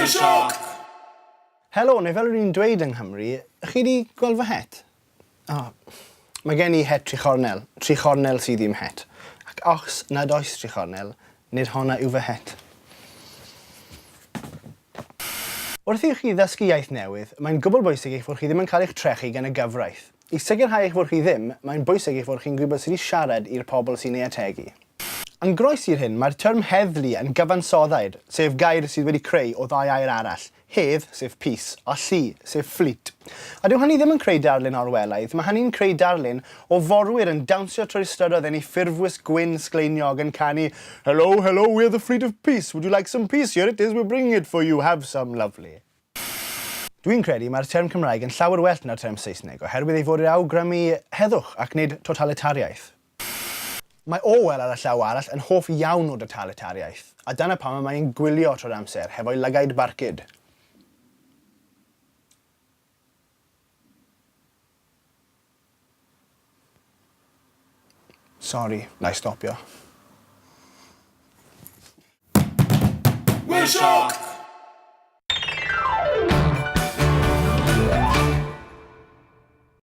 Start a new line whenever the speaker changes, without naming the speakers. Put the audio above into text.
We're Shock!
Helo, neu fel ry'n ni'n dweud yng Nghymru, chi 'di gweld fy het? O, mae gen i het trichornel, trichornel sydd i'm het. Ac os nad oes trichornel, nid honna yw fy het. Wrth i chi ddysgu iaith newydd, mae'n gwbl bwysig eich fod chi ddim yn cael eich trechu gan y gyfraith. I sicrhau eich fod chi ddim, mae'n bwysig eich fod chi'n gwybod sut i siarad i'r pobl sy'n ei ategu. Yn groes i'r hyn, mae'r term heddlu yn gyfansoddair, sef gair sydd wedi creu o ddau air arall, hedd, sef peace, a llu, sef fleet. A dyw hynny ddim yn creu darlun Orwellaidd, mae hynny'n creu darlun o forwyr yn dawnsio trwy'r strydoedd yn eu ffurfwisg gwyn sgleiniog yn canu Hello, hello, we're the fleet of peace, would you like some peace, here it is, we're bringing it for you, have some, lovely. Dwi'n credu mae'r term Cymraeg yn llawer well na'r term Saesneg oherwydd ei fod yn awgrymu heddwch ac nid totalitariaeth. Mae Orwell ar y llaw arall yn hoff iawn o dotalitariaeth, a dyna pam y mae'n gwylio trwy'r amser hefo'i lygaid barcud. Sori, wna i stopio.
We're Shock!